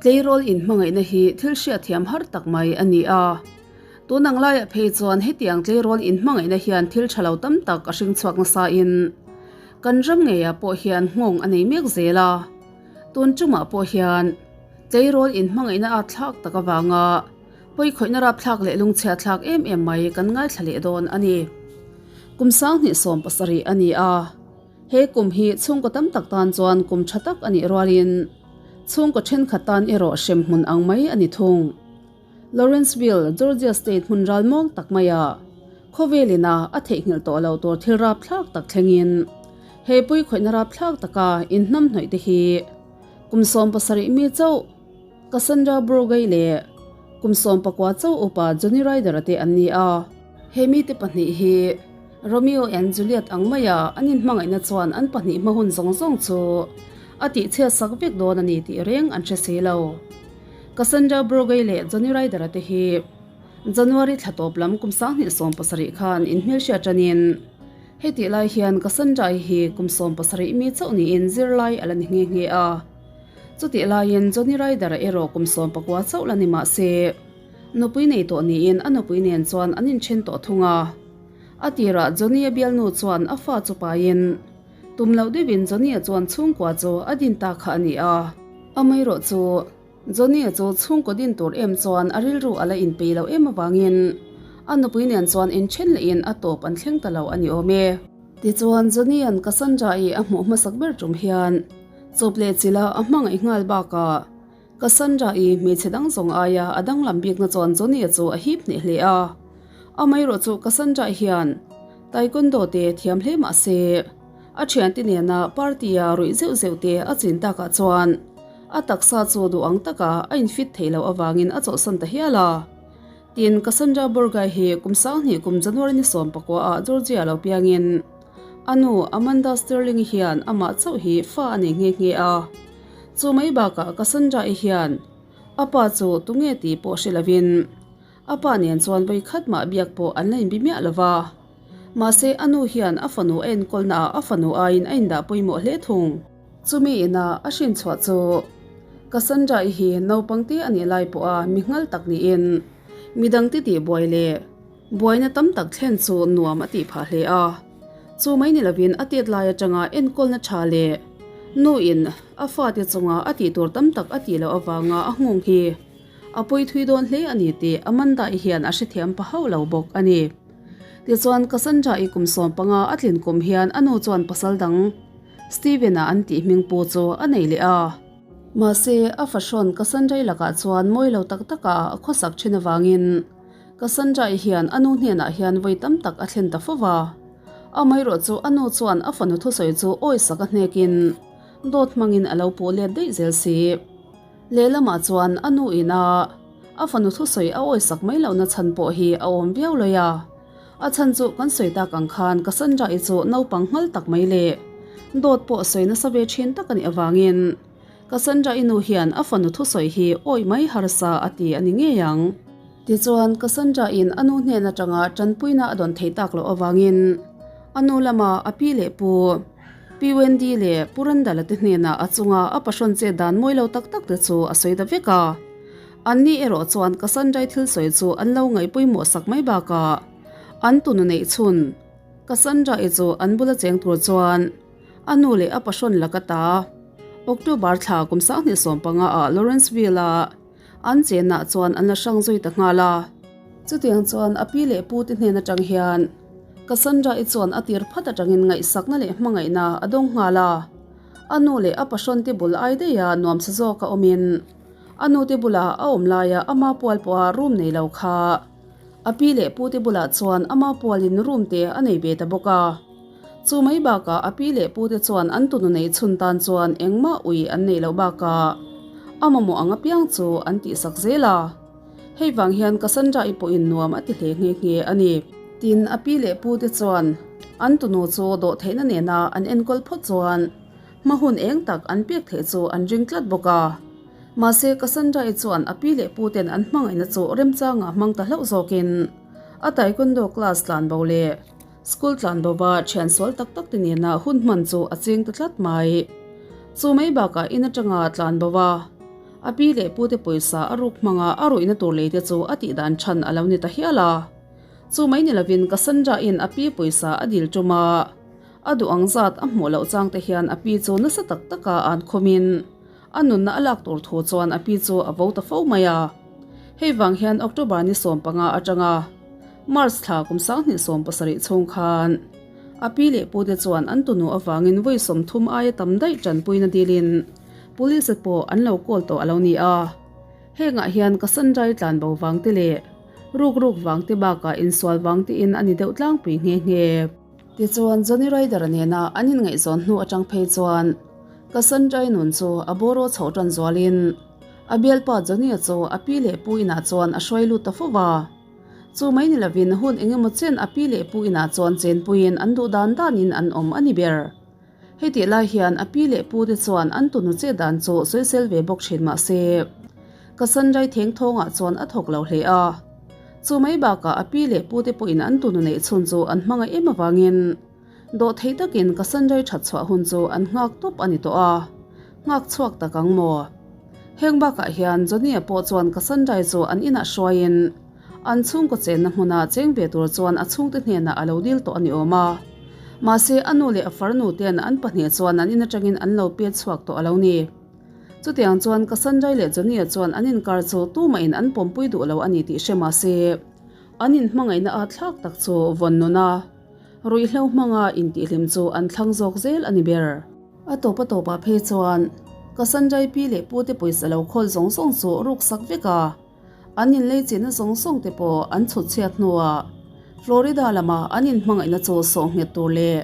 Tleirawl inhmangaihna hi thil hriatthiam har tak mai a ni a. Tun ang laiah phei chuan hetiang tleirawl inhmangaihna hian thil tha lo tam tak a hring chhuak nasain kan ram ngeiah pawh hian nghawng a nei mek zel a. Tun tumah pawh hian tleirawl inhmangaihna a thlak tak avanga pawikhawihna rapthlak leh lungchhiathlak em em mai kan ngaithla leh dawn a ni. Kum 2017 a ni a. He kum hi chhungkaw tam tak tan chuan kum tha tak a nih rualin chhungkaw thenkhat tan erawh hremhmun ang mai a ni thung. Lawrenceville, Georgia State hmun ral mawng tak maia khawvel ina a theihnghilh tawh lo tur thil rapthlak tak thlengin he puikhawihna rapthlak taka inhnamhnawih te hi kum 17 mi chauh Cassandra Brogay leh kum 19 chauh upa Johnny Ryder-a te an ni a. He mite pahnih hi Romeo and Juliet ang maia an inhmangaihna chuan an pahnih hma hun zawng zawng chu a tihchhiat sak vek dawn a ni tih reng an hre si lo. Cassandra Brogay leh Johnny Ryder-a te hi January thla tawp lam kum 2017 khan inhmelhriat tanin hetih lai hian Cassandra-i hi kum 17 mi chauh niin zirlai a la ni nghe nghe a. Chutih laiin Johnny Ryder-a erawh kum 19 chauh la ni mah se, Nupui nei tawh niin a nupui nen chuan an inthen tawh thung a. A tirah Johnny-a bialnu chuan a fa chu paiin tum loh deuhin Johnny-a chuan chhungkua chu a din ta kha a ni a. Amaherawh chu Johnny-a chu chhungkaw din tur em chuan a rilru a la inpei loh em avangin a nupui nen chuan inthen lehin a tawp an thleng ta lo a ni awm e. Tichuan Johnny-a'n Cassandra-i a hmuh hmasak ber tum hian chawp leh chilh a a hmangaih nghal bakah Cassandra-i hmeichhe dang zawng aia a danglam bikna chuan Johnny-a chu a hip hneh hle a. Amaherawh chu Cassandra-i hian Taekwondo te thiam hle mah se, a thiante nena party-a ruih zeuh zeuh te a chin takah chuan a taksa chu duh ang taka a infit theih loh avangin a chawlhsan ta hial a. Tin, Cassandra Burgay hi kum 2000 kum January ni 19 ah Georgia lo piangin a nu Amanda Sterling-i hian amah chauh hi fa a nei nghe nghe a. Chu mai bakah Cassandra-i hian a pa chu tunge tih pawh hre lovin a pa nen chuan vawi khat mah biak pawh an la inbi miah lo va. Mahse a nu hian a fanu a enkawlnaah a fanu aiin a indah pawimawh hle thung. Chumi ina a hrinchhuah chu Cassandra-i hi naupang te a nih lai pawha mi nghal tak niin midang te tih buai leh buaina tam tak thlen chu nuam a tih phah hle a. Chu mai ni lovin a tet lai atanga enkawlna tha leh nu in a fate chunga a tih tur tam tak a tih loh avanga a nghawng hi a pawi thui dawn hle a ni tih Amanda-i hian a hrethiam pa hauh lo bawk a ni. Tichuan Cassandra-i kum 15 a tlin kum hian a nu chuan pasal dang Steven-a an tih hming pu chu a nei leh a. Mahse a fahrawn Cassandra-i lakah chuan mawi lo tak taka a khawsak thin avangin Cassandra-i hian a nu hnenah hian vawi tam tak a thlen ta fo va. Amaherawh chu a nu chuan a fanu thusawi chu awisak a hnekin dawt hmangin a lo puh let daih zel si. Lehlamah chuan a nu ina a fanu thusawi a awisak mai lohna chhan pawh hi a awm viau lawi a. A chhan chu kan sawi tak ang khan Cassandra-i chu naupang nghal tak mai leh dawt pawh sawi nasa ve thin tak a nih avangin Cassandra-i nu hian a fanu thusawi hi awih mai harsa a ti a ni ngei ang. Tichuan, Cassandra-in a nu hnen atanga tanpuina a dawn theih tak loh avangin a nu lama a pi leh pu, Pi Wendy leh Pu Randall-a te hnenah a chunga a pahrawn chet dan mawi lo tak tak te chu a sawi ta vek a. Anni erawh chuan Cassandra-i thil sawi chu an lo ngaih pawimawh sak mai bakah an tunu neih chhun Cassandra-i chu an bula cheng tur chuan A nu leh a pahrawn laka ta. October thla kum 2015 ah Lawrenceville a an chenah chuan an la hrang zui ta nghal a. Chutiang chuan a pi leh pu te hnen atang hian Cassandra-i chuan a tir phat atangin ngaihsakna leh hmangaihna a dawng nghal a. A nu leh a pahrawn te bul ai daiha nuamsa zawk a awmin a nu te bulah a awm laia ama pual pawha room nei lo kha a pi leh pu te bulah chuan ama pualin room te a nei ve ta bawk a. Chu mai bakah a pi leh pute chuan an tunu nei chhun tan chuan engmah ui an neih loh bakah a mamawh ang apiang chu an tihsak zel a. Hei vang hian Cassandra-i pawhin nuam a ti hle nghe nghe a ni. Tin, a pi leh pute chuan an tunu chu dawhtheihna nena an enkawl phawt chuan hma hun eng tak an pek theih chu an ring tlat bawk a. Mahse, Cassandra-i chuan a pi leh puten an hmangaihna chu remchangah hmang ta hlauh zawkin a taekwondo class tlan bo leh School tlan bova thian sual tak tak te nena hun hman chu a cheng ta tlat mai. Chu mai bakah in atanga tlan bova. A pi leh pute pawisa a ruk hmanga a ruihna tur lei te chu a tih dan chhan a lo ni ta hial a. Chu mai ni lovin Cassandra in a pi pawisa a dil tum a, a duh ang zat a hmuh loh chang te hian a pi chu nasa tak taka an khawmin a nunna a lak tur thu chuan a pi chu a vo ta fo mai a. Hei vang hian October ni 15 atanga March thla kum 2017 chhung khan a pi leh pute chuan an tunu avangin vawi 30 aia tam daih tanpuina dilin Police pawh an lo call tawh a lo ni a. Hengah hian Cassandra-i tlan bo vang te leh ruk ruk vang te bakah insual vang tein a ni deuh tlangpui nghe nghe. Tichuan Johnny Ryder nena an inngaihzawn hnu atang phei chuan Cassandra-i nun chu a bawraw chhoh tan zualin a bialpa Johnny-a chu a pi leh pu inah chuan a hruai lut ta fo va. Chu mai ni lovin hun engemaw chen a pi leh pu inah chuan chenpuiin an duh dan danin an awm a ni ber. Hei tih lai hian a pi leh pu te chuan an tunu che dan chu sawisel ve bawk thin mah se, Cassandra-i theng thawngah chuan a thawk lo hle a. Chu mai bakah a pi leh pu te pawhin an tunu neih chhun chu an hmangaih em avangin dawh thei takin Cassandra-i that chhuah hun chu an nghak tawp a ni tawh a, nghak chhuak tak ang maw? Heng bakah hian Johnny-a pawh chuan Cassandra-i chu an inah hruaiin An chhungkaw chenna hmuna cheng ve tur chuan a chhungte hnenah a lo dil tawh a ni awm a. Mahse, a nu leh a farnu ten an pahnih chuan an in atangin an lo pet chhuak tawh a lo ni. Chutiang chuan Cassandra leh Johnny-a chuan an inkar chu tumahin an pawmpui duh lo a ni tih hre mahse, an inhmangaihna a thlak tak chu vawn nun a, ruihhlo hmanga intihhlim chu an thlang zawk zel a ni ber. A tawp a tawpah phei chuan Cassandra pi leh pute pawisa lo khawl zawng zawng chu ruksak vek a. An inleichihna zawng zawng te pawh an chhut chhiat hnuah Florida lama an inhmangaihna chu sawh nghet tur leh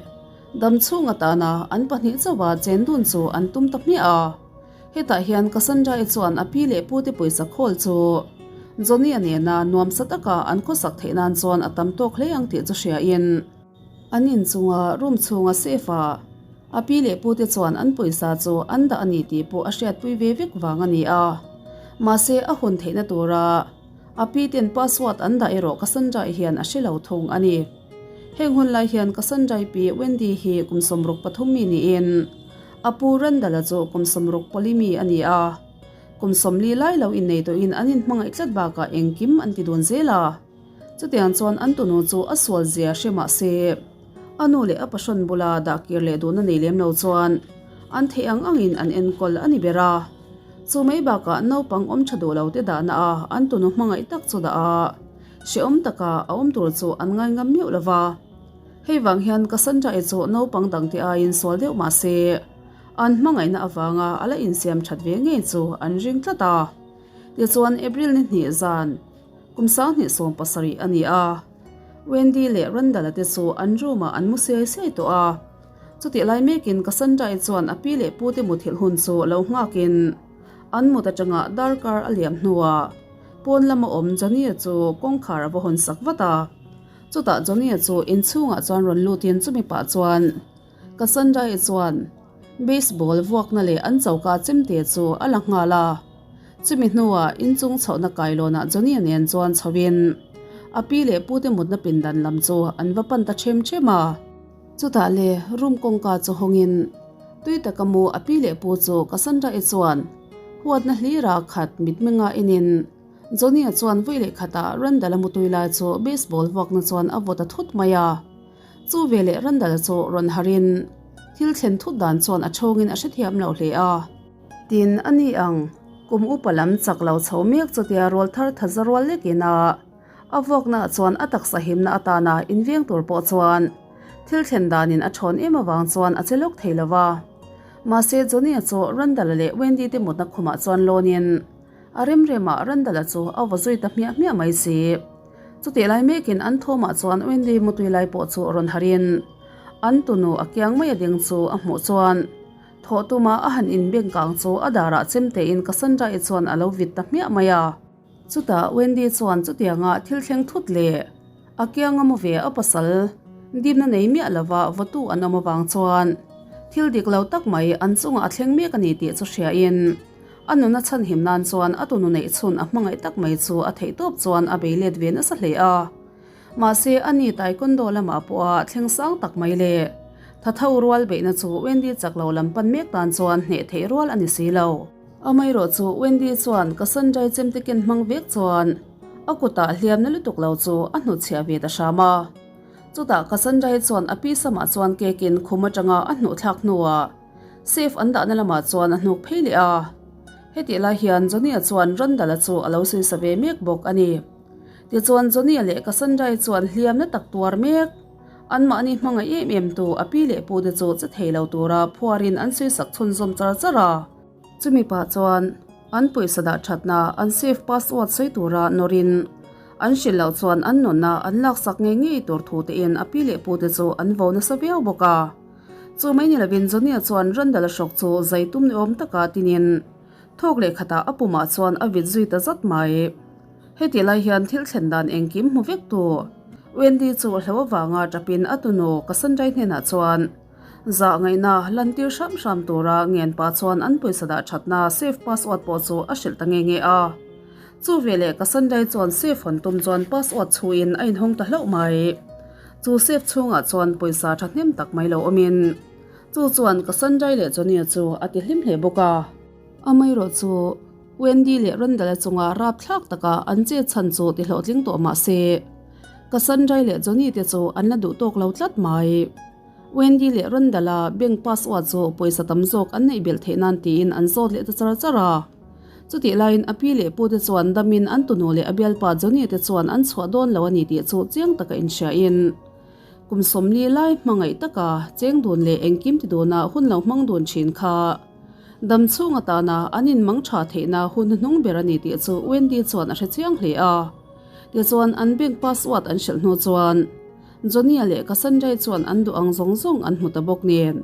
dam chhung atana an pahnih chauha chen dun chu an tum ta hmiah a. Hetah hian Cassandra-i chuan a pi leh pute pawisa khawl chu Johnny-a nena nuamsa taka an khawsak theih nan chuan a tam tawk hle ang tih chu hriain, An inchunga room chhunga safe a, a pi leh pute chuan an pawisa chu an dah a ni tih pawh a hriatpui ve vek vang a ni a. Mahse, a hawn theihna tura a pi ten password an dah erawh Cassandra-i hian a hre lo thung a ni. Heng hun lai hian Cassandra-i pi Wendy hi kum 63 mi niin a pu Randall-a chu kum 64 mi a ni a. Kum 40 lai lo innei tawhin an inhmangaih tlat bakah engkim an ti dun zel a. Chutiang chuan an tunu chu a sual zia hre mah se, a nu leh a pahrawn bula dah kir leh duhna nei lem lo chuan an theih ang angin an enkawl a ni ber a. Chu mai bakah naupang awm tha duh lo te dahna a an tunu hmangaih tak chu dah a, hrehawm taka a awm tur chu an ngai ngam meuh lo va. Hei vang hian Cassandra-i chu naupang dangte aiin sual deuh mah se, an hmangaihna avanga a la insiam that ve ngei chu an ring tlat a. Tichuan April ni hnih zan. Kum 2017 a ni a, Wendy leh Randall-a te chu an room-ah an mu siai siai tawh a. Chutih lai mekin Cassandra-i chuan a pi leh pute muthilh hun chu lo nghakin an mut atanga darkar a liam hnuah pawn lama awm Johnny-a chu kawngkhar a va hawn sak vat a. Chutah Johnny-a chu inchhungah chuan rawn lutin chumi pah chuan Cassandra-i chuan Baseball vuakna leh an choka chemte chu a la nghal a. Chumi hnuah inchung chhohna kailawnah Johnny-a nen chuan chhoin a pi leh pute mutna pindan lam chu an va pan ta ṭhem ṭhem a. Chutah le room kawngka chu hawngin tui taka mu a pi leh pu chu Cassandra-i chuan huatna hlira khat mitmenga enin Johnny-a chuan vawi leh khatah Randall-a mutui lai chu baseball vuakna chuan a vaw ta thut mai a. Chu veleh Randall chu rawn harin thil thlen thut dan chuan a chhawngin a hrethiam lo hle a. Tin, a ni ang, kum upa lam chak lo chho mek chutia rual thar tha za rual lekin a a vuaknaah chuan a taksa himna atana inveng tur pawh chuan thil thlen danin a thawn em avang chuan a che lawk thei lo va. Mahse, Johnny-a chu Randall-a leh Wendy te mutna khumah chuan lawnin a remremah Randall-a chu a vaw zui ta hmiah hmiah mai si. Chutih lai mekin an thawmah chuan Wendy mutui lai pawh chu rawn harin an tunu a kiang mai a ding chu a hmuh chuan thawh tuma a han inbeng kang chu a darah chemtein Cassandra-i chuan a lo vit ta hmiah mai a. Chutah Wendy chuan chutianga thil thleng thut leh a kianga mu ve a pasal dimna nei miah lova vawtu an awm avang chuan thil dik lo tak mai an chungah a thleng mek a ni tih chu hriain A nuna chhanhim nan chuan a tunu neih chhun a hmangaih tak mai chu a theih tawp chuan a bei let ve nasa hle a. Mahse, a ni taekwondo lamah pawh a thleng sang tak mai le. Thatho rual beihna chu Wendy chak lo lam pan mek tan chuan hneh theih rual a ni si lo. Amaherawhchu Wendy chuan Cassandra-i chemte ken hmang vek chuan a kutah hliamna lutuk lo chu a hnutchhiah ve ta hram a. Chutah Cassandra-i chuan a pi samah chuan kekin khum atanga a hnuhthlak hnuah safe an dahna lamah chuan a hnuk phei leh a. Hetih lai hian Johnny-a chuan Randall-a chu a lo sawisa ve mek bawk a ni. Tichuan Johnny-a leh Cassandra-i chuan hliamna tak tuar mek. Anmahni hmangaih em em tu a pi leh pu te chu che thei lo tura phuarin an sawisak chhunzawm char char a. Chumi pah chuan an pawisa dah thatna an safe password sawi tura nawrin an hrilh loh chuan an nunna an laksak ngei ngei tur thu tein a pi leh pu te chu an vo nasa viau bawk a. Chu mai ni lovin Johnny-a chuan Randall-a hrawk chu zai tum ni awm taka tinin thawk leh khatah a pumah chuan a vit zui ta zat mai. Hetih lai hian thil thlen dan engkim hmu vek tu Wendy chu a hlo avanga tapin a tunu Cassandra-i hnenah chuan zah ngaihna lantir hram hram tura ngen pah chuan an pawisa dah thatna safe password pawh chu a hrilh ta nge nge a. Chu veleh Cassandra-i chuan safe hawn tum chuan password chhuin a inhawng ta hlauh mai. Chu safe chhungah chuan pawisa thahnem tak mai lo awmin chu chuan Cassandra-i leh Johnny-a chu a ti hlim hle bawk a. Amaherawh chu Wendy leh Randall-a chunga rapthlak taka an chet chhan chu ti hlawhtling tawh mah se, Cassandra-i leh Johnny te chu an la duh tawk lo tlat mai. Wendy leh Randall-a bank password chu pawisa tam zawk an neih belh theih nan tiin an zawt leh ta char char a. Chutih laiin a pi leh pu te chuan damin an tunu leh a bialpa Johnny te chuan an chhuah dawn lo a ni tih chu chiang taka inhriain kum 40 lai hmangaih taka cheng dun leh engkim ti duna hun lo hmang dun thin kha Dam chhung atana an inmang tha theihna hun hnuhnung ber a ni tih chu Wendy chuan a hre chiang hle a. Tichuan an bank password an hrilh hnu chuan Johnny-a leh Cassandra-i chuan an duh ang zawng zawng an hmu ta bawk nen.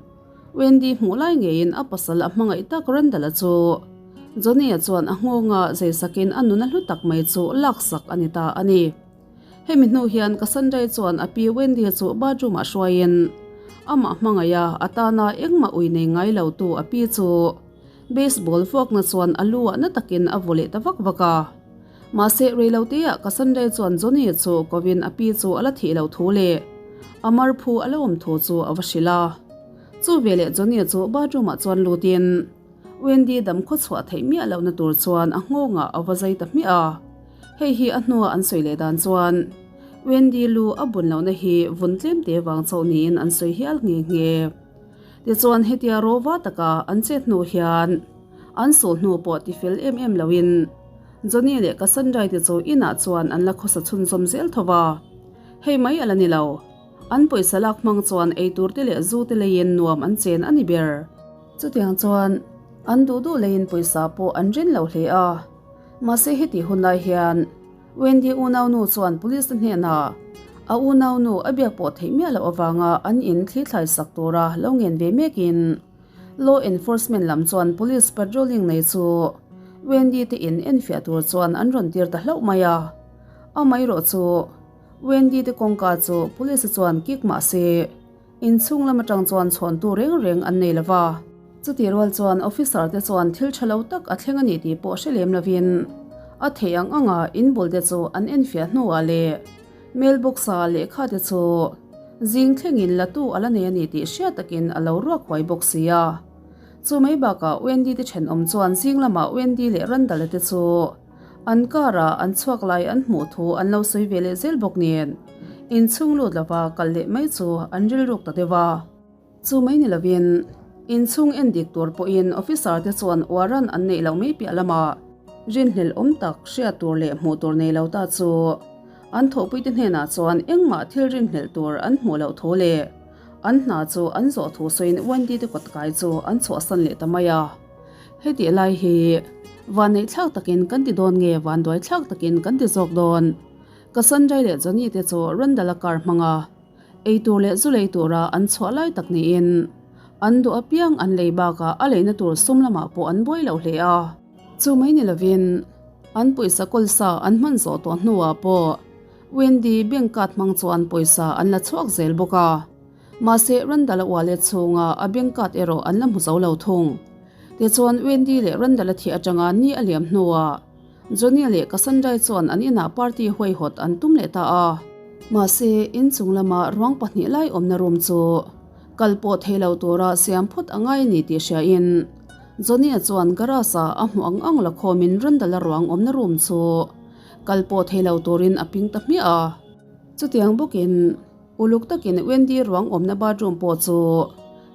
Wendy hmuh lai ngeiin a pasal a hmangaih tak Randall-a chu Johnny-a chuan a nghawnga zeisakin a nuna hlu tak mai chu laksak a ni ta a ni. Hemi hnu hian Cassandra-i chuan a pi Wendy chu bathroom-ah hruaiin amah hmangaih a, a tana engmah ui nei ngai lo tu a pi chu baseball vuakna chuan a lu ah na takin a vaw leh ta vak vak a. Mahse reiloteah Cassandra-i chuan Johnny chu kovin a pi chu a la thih loh thu leh a mar phu a la awm thu chu a va hrilh a. Chu veleh Johnny chu bathroom-ah chuan lutin Wendy dam khaw chhuah theih miah lohna tur chuan a nghawngah a va zai ta hmiah a. Hei hi a hnua an sawi leh dan chuan Wendy lu a bun lohna hi vun tlem te vang chauh niin an sawi hial nghe nghe. Tichuan hetia rawva taka an chet hnu hian an sul hnu pawh ti fel em em loin Johnny leh Cassandra te chu inah chuan an la khawsa chhunzawm zel tho va. Hei mai a la ni lo. An pawisa lak hmang chuan eitur te leh zu te leiin nuam an chen a ni ber. Chutiang chuan an duh duh leiin pawisa pawh an rin lo hle a. Mahse heti hun lai hian Wendy unaunu chuan police te hnenah a unaunu a biak pawh theih miah loh avanga an in thli thlai sak tura lo ngen ve mekin law enforcement lam chuan police patrolling nei chu Wendy te in enfiah tur chuan an rawn tir ta hlauh mai a. Amaherawh chu Wendy te kawngka chu police chuan kik mahse Inchhung lam atang chuan chhawntu reng reng an nei lova. Chutih rual chuan officer te chuan thil tha lo tak a thleng a ni tih pawh hre lem lovin a theih ang anga in bul te chu an enfiah hnuah leh mailbox a lehkha te chu zing thlengin la tu a la nei a ni tih hriat takin a lo ruak huai bawk si a. Chu mai bakah Wendy te thenawm chuan zing lamah Wendy leh Randall-a te chu An car-a an chhuak lai an hmuh thu an lo sawi ve leh zel bawk nen, inchhung lut lova kal leh mai chu an rilruk ta deuh a. Chu mai ni lovin, inchhung en dik tur pawhin officer te chuan warrant an neih loh mai piah lamah rinhlelh awm tak hriat tur leh hmuh tur nei lo ta chu an thawhpuite hnenah chuan engmah thil rinhlelh tur an hmuh loh thu leh an hna chu an zawh thu sawiin Wendy te kawtkai chu an chhuahsan leh ta mai a. Hetih lai hi vanneih thlak takin kan ti dawn nge vanduai thlak takin kan ti zawk dawn? Cassandra leh Johnny te chu Randall-a car hmanga eitur leh zu lei tura an chhuah lai tak niin an duh apiang an lei bakah a leina tur sum lamah pawh an buai lo hle a. Chu mai ni lovin an pawisa kawlsa an hman zawh tawh hnuah pawh Wendy bank card hmang chuan pawisa an la chhuak zel bawk a. Mahse, Randall-a wallet chhunga a bank card erawh an la hmu zo lo thung. Tichuan, Wendy leh Randall-a thih atanga ni a liam hnuah Johnny leh Cassandra-i chuan an inah party huaihawt an tum leh ta a. Mahse, inchung lama ruang pahnih lai awmna room chu kal pawh thei lo tura siam phawt a ngai a ni tih hriain. Johnny-a chuan garage-a a hmuh ang ang la khawmin Randall-a ruang awmna room chu kal pawh thei lo turin a ping ta hmiah a. Chutiang bawkin uluk takin Wendy ruang awmna bathroom pawh chu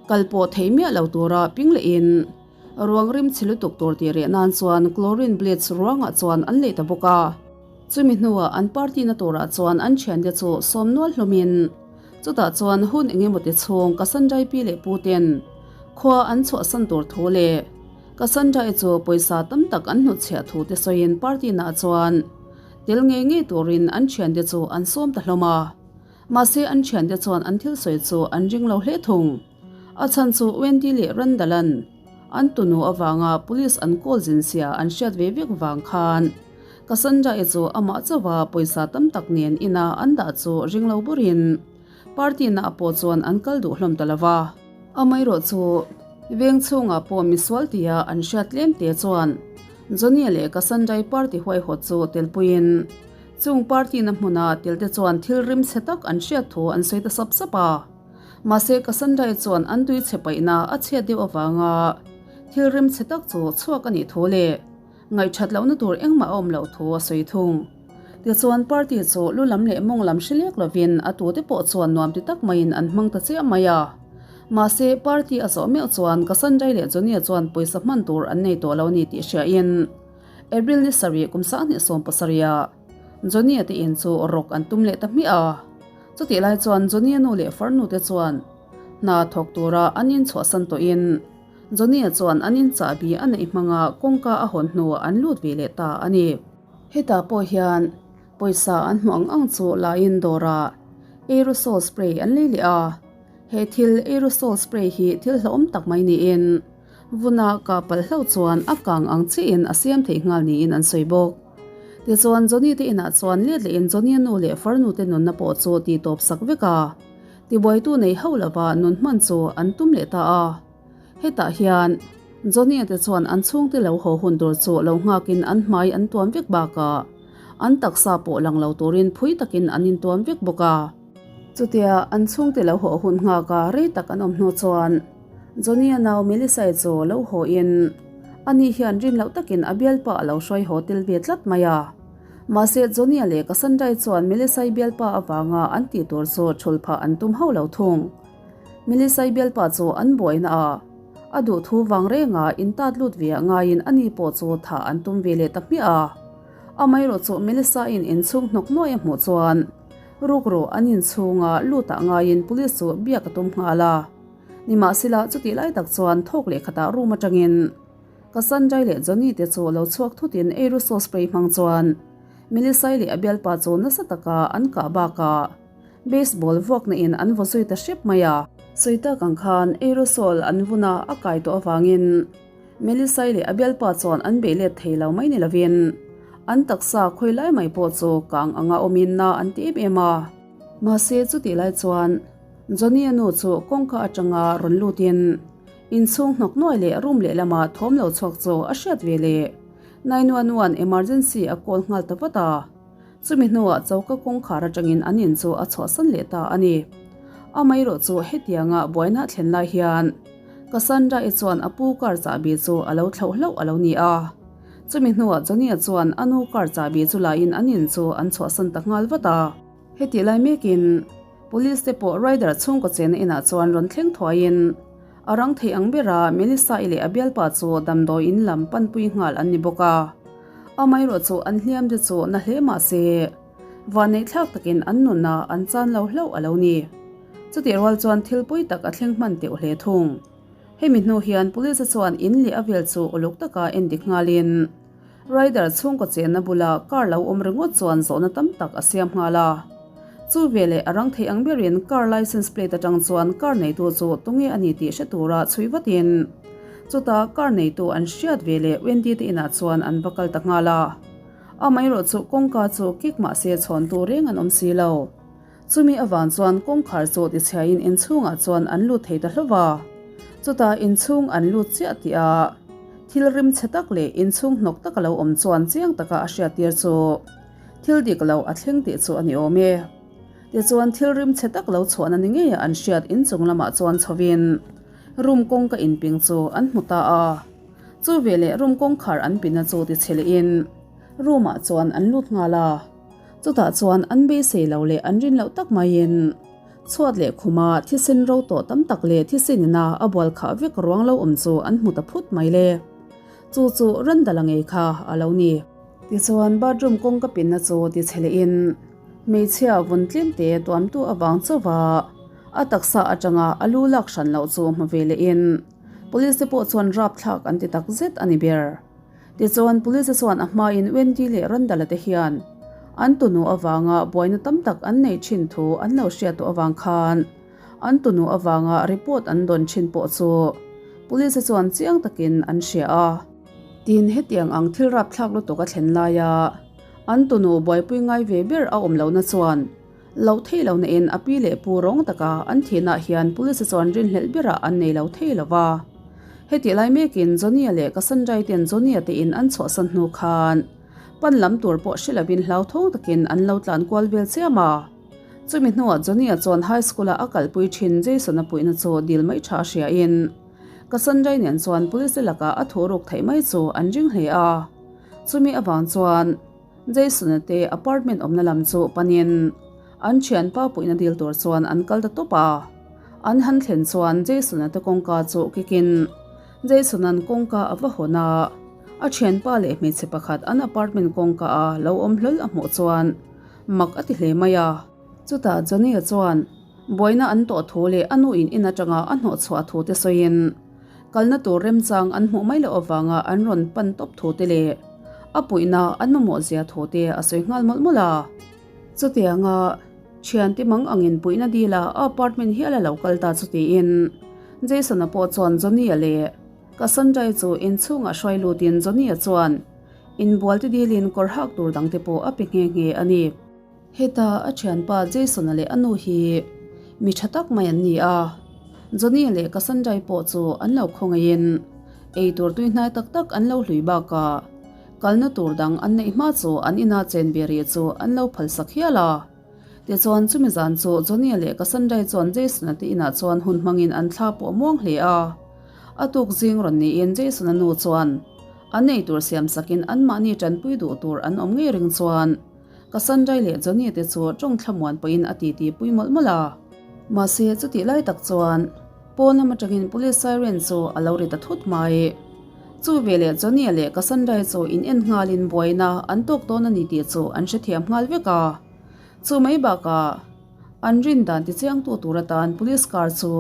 kal pawh thei miah lo tura ping lehin ruang rim chhe lutuk tur tih reh nan chuan chlorine bleach ruangah chuan an lei ta bawk a. Chumi hnuah an party na turah chuan an thiante chu sawm nual hlawmin chutah chuan hun engemaw ti chhung Cassandra-i pi leh pu ten khua an chhuahsan tur thu leh Cassandra-i chu pawisa tam tak an hnutchhiah thu te sawiin party naah chuan tel ngei ngei turin an thiante chu an sawm ta hlawm a. Mahse an thiante chuan an thil sawi chu an ring lo hle thung. A chhan chu Wendy leh Randall-a'n an tunu avanga police an call zin sia an hriat ve vek vang khan Cassandra-i chu amah chauha pawisa tam tak nen ina an dah chu ring lo burin party na ah pawh chuan an kal duh hlawm ta lo va. Amaherawh chu veng chhungah pawh misual tia an hriat tlem te chuan Johnny-a leh Cassandra-i party huaihawt chu telpuiin chung party na hmuna telte chuan thil rim chhe tak an hriat thu an sawi ta sap sap a. Mahse Cassandra-i chuan an tui chhe paihna a chhiat deuh avanga thil rim chhe tak chu chhuak a nih thu leh Ngaihṭhat lohna tur engmah a awm loh thu a sawi thung. Tichuan party chu lu lam leh mawng lam hre lek lovin a tute pawh chuan nuam ti tak maiin an hmang ta chiah mai a. Mahse party a zawh meuh chuan Cassandra-i leh Johnny-a chuan pawisa hman tur an nei tawh lo a ni tih hriain April ni sarih kum 2017 ah Johnny-a te in chu rawk an tum leh ta hmiah a. Chutih lai chuan Johnny-a nu leh farnu te chuan hna thawk tura an inchhuahsan tawhin Johnny-a chuan an in chahbi a neih hmanga kawngka a hawn hnuah an lut ve leh ta a ni. Hetah pawh hian pawisa an hmuh ang ang chu laiin dawrah aerosol spray an lei leh a. He thil aerosol spray hi thil hlauhawm tak mai niin vuna kah palh hlauh chuan a kang ang chiahin a siam theih nghal niin an sawi bawk. Tichuan Johnny te inah chuan let lehin Johnny-a nu leh farnu te nunna pawh chu titawp sak vek a. Tibuaitu nei hauh lova nun hman chu an tum leh ta a. Hetah hian Johnny-a te chuan an chhungte lo haw hun tur chu lo nghakin an hmai an tuam vek bakah an taksa pawh lang lo turin phui takin an intuam vek bawk a. Chutia an chhungte lo haw hun nghaka rei tak an awm hnu chuan Johnny-a nau Melissa-i chu lo haw in ani hian rin loh takin a bialpa a lo hruai haw tel ve tlat mai a. Mahse Johnny-a leh Cassandra-i chuan Melissa-i bialpa avanga an tih tur chu thul phah an tum hauh lo thung. Melissa-i bialpa chu an buaina a, a duh thu vang renga intat lut ve ah ngaiin ani pawh chu thah an tum ve leh ta hmiah a. Amaherawh chu Melissa-i'n inchhung hnawk nuai a hmuh chuan rukru an inchhunga lut ah ngaiin police chu biak a tum nghal a. Nimahsela chutih lai tak chuan thawk leh khatah room atangin Cassandra-i leh Johnny te chu lo chhuak thutin aerosol spray hmang chuan Melissa-i leh a bialpa chu nasa taka an kah bakah baseball vuakna in an vaw zui ta hrep mai a. Sawi tak ang khan aerosol an vun a a kai tawh avangin Melissa-i leh a bialpa chuan an beih let thei lo mai ni lovin an taksa khawi lai mai pawh chu kang anga awmin na an ti em em a. Mahse chutih lai chuan Johnny-a nu chu kawngka atanga rawn lutin Inchhung hnawk nuai leh room lehlamah thawm lo chhuak chu a hriat ve leh. 911 emergency a call nghal ta vat a. Chumi hnuah choka kawngkhar atangin an in chu a chhuahsan leh ta a ni. Amaherawh chu hetianga buaina a thlen lai hian Cassandra-i chuan a pu car chahbi chu a lo thlauh hlauh a lo ni a. Chumi hnuah Johnny-a chuan a nu car chahbi chu lain an in chu an chhuahsan ta nghal vat a. Hetih lai mekin Police te pawh Ryder chhungkaw chena inah chuan rawn thleng thuaiin a rang thei ang bera Melissa-i leh a bialpa chu damdawi in lam panpui nghal an ni bawk a. Amaherawh chu an hliam te chu na hle mah se vanneihthlak takin an nunah an chan lo hlauh a lo ni. Chutih rual chuan thil pawi tak a thleng hman teuh hle thung. Hemi hnu hian Police chuan in leh a vel chu uluk taka en dik nghalin Ryder chhungkaw chenna bula car lo awm ringawt chuan zawhna tam tak a siam nghal a. Chu veleh a rang thei ang berin car license plate atang chuan car neitu chu tunge a ni tih hre tura chhui vatin chutah car neitu an hriat veleh Wendy te inah chuan an va kal ta nghal a. Amaherawh chu kawngka chu kik mahse chhawntu reng an awm si lo. Chumi avang chuan kawngkhar chu tichhiain inchhungah chuan an lut thei ta hlauh a. Chutah inchhung an lut chiah tih a, thil rim chhe tak leh inchhung hnawk tak a lo awm chuan chiang taka a hriattir chu thil dik lo a thleng tih chu a ni awm e. Tichuan thil rim chhe tak lo chhuahna ni ngeia an hriat inchung lamah chuan chhovin room kawngka inping chu an hmu ta a. Chu veleh room kawngkhar an pina chu ti chhe lehin room ah chuan an lut nghal a. Chutah chuan an beisei lo leh an rin loh tak maiin chhuat leh khuma thisen ro tawh tam tak leh thisen ina a bual khah vek ruang lo awm chu an hmu ta phut mai le. Chu chu Randala ngei kha a lo ni. Tichuan bathroom kawngka pinna chu ti chhe lehin hmeichhia vun tlemte tuamtu avang chauha a taksa atanga a lu lak hran loh chu hmu ve lehin Police te pawh chuan rapthlak an ti tak zet a ni ber. Tichuan Police chuan a hmain Wendy leh Randala te hian an tunu avanga buaina tam tak an neih thin thu an lo hriat tawh avang khan an tunu avanga report an dawn thin pawh chu Police chuan chiang takin an hria a. Tin, hetiang ang thil rapthlak lutuk a thlen laia an tunu buaipui ngai ve ber a awm lohna chuan Loh thei lo na in a pi leh pu rawng taka an thihna hian police chuan rinhlelh berah an nei lo thei lo va. Hetih lai mekin Johnny-a leh Cassandra-i ten Johnny-a te in an chhuahsan hnu khan pan lam tur pawh hre lovin hlauthawng takin an lo tlan kual vel chiam a. Chumi hnuah Johnny-a chuan high school-a a kalpui thin Jason-a puihna chu dil mai tha hriain Cassandra-i nen chuan police te lakah a thuruk theih mai chu an ring hle a. Chumi avang chuan. Jason-a te apartment awmna lam chu panin an thianpa puihna dil tur chuan an kal ta tawp a. An han thlen chuan Jason-a te kawngka chu kikin Jason-a'n kawngka a va hawn a, a thianpa leh hmeichhe pakhat an apartment kawngka a lo awm hlawl a hmuh chuan mak a ti hle mai a. Chutah Johnny-a chuan buaina an tawh thu leh a nu in in atanga a hnawhchhuah thu te sawiin Kalna tur remchang an hmuh mai loh avanga an rawn pan tawp thu te leh a puihna an mamawh zia thu te a sawi nghal mawlh mawlh a. Chutianga thiante mang angin puihna dila a apartment hial a lo kal ta chu tiin Jason-a pawh chuan Johnny-a leh Cassandra-i chu inchhungah hruai lutin Johnny-a chuan inbual te dilin kawr hak tur dangte pawh a pe nghe nghe a ni. Heta a thianpa Jason-a leh a nu hi mi tha tak mai an ni a, Johnny-a leh Cassandra-i pawh chu an lo khawngaihin ei tur tuihnai tak tak an lo hlui bakah kalna tur dang an neih hma chu an ina chen ve rih chu an lo phalsak hial a. Tichuan chumi zan chu Johnny-a leh Cassandra-i chuan Jason-a te inah chuan hun hmangin an thla pawh muang hle a. A tuk zing rawn niin Jason-a nu chuan an ei tur siamsakin anmahni tanpui duh tur an awm ngei ring chuan Cassandra leh Johnny te chu tawng thlamuan pawhin a titi pui mawlh mawlh a. Mahse, chutih lai tak chuan pawn lam atangin police siren chu a lo ri ta thut mai. Chu veleh Johnny leh Cassandra chu in en nghalin buaina an tawk dawn a ni tih chu an hrethiam nghal vek a. Chu mai bakah an rin dan tichiangtu tur atan police car chu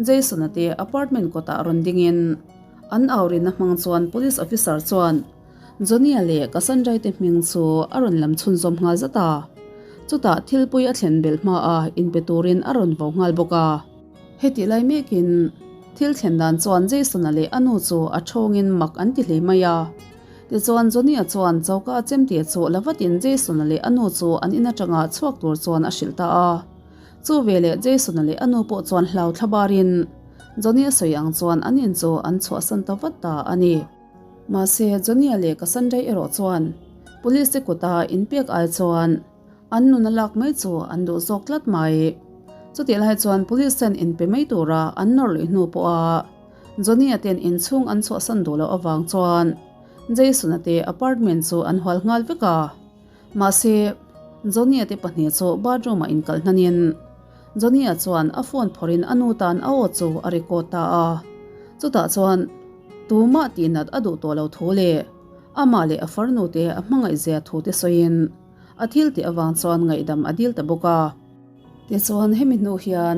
Jason-a te apartment kawtah rawn dingin an aurinna hmang chuan police officer chuan Johnny-a leh Cassandra-i te hming chu a rawn lam chhunzawm nghal zat a, chutah thilpui a thlen belh hma a inpe turin a rawn vo nghal bawk a. Hetih lai mekin thil thlen dan chuan Jason-a leh a nu chu a thawngin mak an ti hle mai a. Tichuan Johnny-a chuan choka a chemte chu la vatin Jason-a leh a nu chu an in atanga chhuak tur chuan a hrilh ta a. Chu veleh Jason-a leh a nu pawh chuan hlau thlabarin Johnny-a sawi ang chuan an in chu an chhuahsan ta vat ta a ni. Mahse, Johnny-a leh Cassandra erawh chuan Police te kuta inpek ai chuan an nun a lak mai chu an duh zawk tlat mai. Chutih lai chuan Police ten inpe mai tura an nawr luih hnu pawha Johnny-a ten inchhung an chhuahsan duh loh avang chuan Jason-a te apartment chu an hual nghal vek a. Mahse, Johnny-a te pahnih chu bathroom-ah inkalh hnanin Johnny-a chuan a phone phawrhin a nu tan a aw chu a record ta a. Chutah chuan tumah tihnat a duh tawh lo thu leh amah leh a farnu te a hmangaihzia thu te sawiin a thil tih avang chuan ngaihdam a dil ta bawk a. Tichuan hemi hnu hian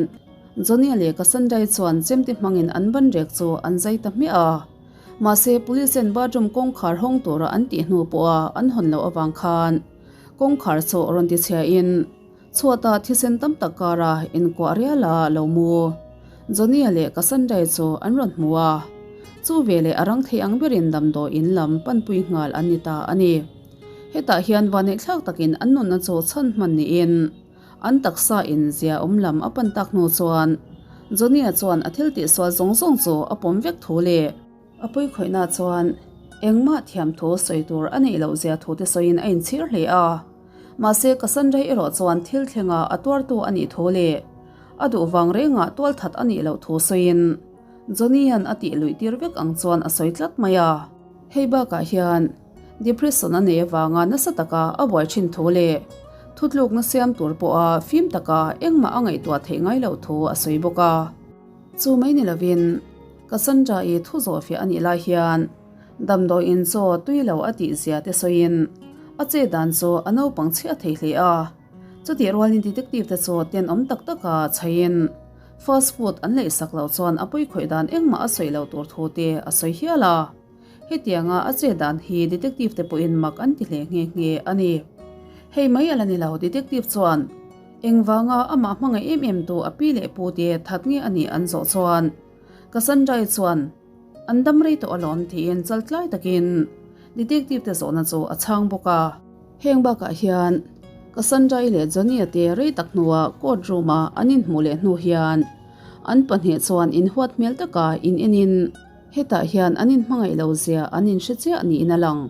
Johnny-a leh Cassandra-i chuan chemte hmangin an ban rek chu an zai ta hmiah a. Mahse police-in bathroom kawngkhar hawng tura an tih hnu pawha an hawn loh avang khan kawngkhar chu rawn tichhiain Chhuata thisen tam tak kara inkuah rial a lo mu. Johnny-a leh Cassandra-i chu an rawn hmu a, chu veleh a rang thei ang berin damdawi in lam panpui nghal an ni ta a ni. Hetah hian vaneihthlak takin an nunna chu chhan hman niin an taksa in zia awm lam a pan tak hnu chuan Johnny-a chuan a thil tihsual zawng zawng chu a pawm vek thu leh A puikhawihna chuan engmah thiam thu sawi tur a neih loh zia thu te sawiin a inchhir hle a. Mahse, Cassandra erawh chuan thil thlenga a tuartu a nih thu leh a duh vang rengah tualthat a nih loh thu sawiin Johnny-a'n a tih luih tir vek ang chuan a sawi tlat mai a. Hei bakah hian depression a nei avanga nasa taka a buai thin thu leh thutlukna siam tur pawha fim taka engmah a ngaihtuah theih ngai loh thu a sawi bawk a. Chu mai ni lovin Cassandra-i thu zawhfiah a nih lai hian damdawiin chaw tui lo a tih zia te sawiin a che dan chu a naupang chhiah thei hle a. Chutih rualin detective te chu tenawm tak taka chhaiin fast food an leihsak loh chuan a pawikhawih dan engmah a sawi lo tur thu te a sawi hial a. Hetianga a che dan hi detective te pawhin mak an ti hle nghe nghe a ni. Hei mai a la ni lo, detective chuan engvanga amah hmangaih em em tu a pi leh pu te that nge a nih an zawh chuan Cassandra-i chuan an dam rei tawh alawm tiin chaltlai takin detective te zawhna chu a chhang bawk a. Heng bakah hian Cassandra-i leh Johnny-a te rei tak hnuah court room-a an inhmuh leh hnu hian an pahnih chuan inhuat hmel taka in enin hetah hian an inhmangaih lo zia an inhre chiah niin a lang.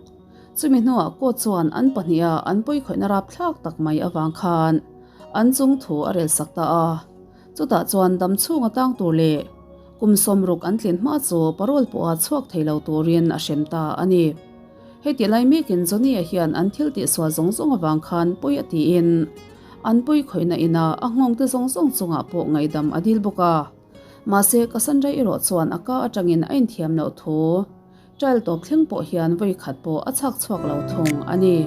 Chumi hnuah court chuan an pahniha an pawikhawihna rapthlak tak mai avang khan an chung thu a relsak ta a. Chutah chuan dam chhunga tang tur leh kum sawmruk an tlin hma chu parole pawha chhuak thei lo turin a hrem ta a ni. Hei tih lai mekin Johnny-a hian an thil tihsual zawng zawng avang khan pawi a tiin an pawi khawihna ina a nghawng te zawng zawng chungah pawh ngaihdam a dil bawk a. Mahse, Cassandra erawh chuan a ka atangin a inthiam loh thu trial tawp thleng pawh hian vawi khat pawh a chhak chhuak lo thung a ni.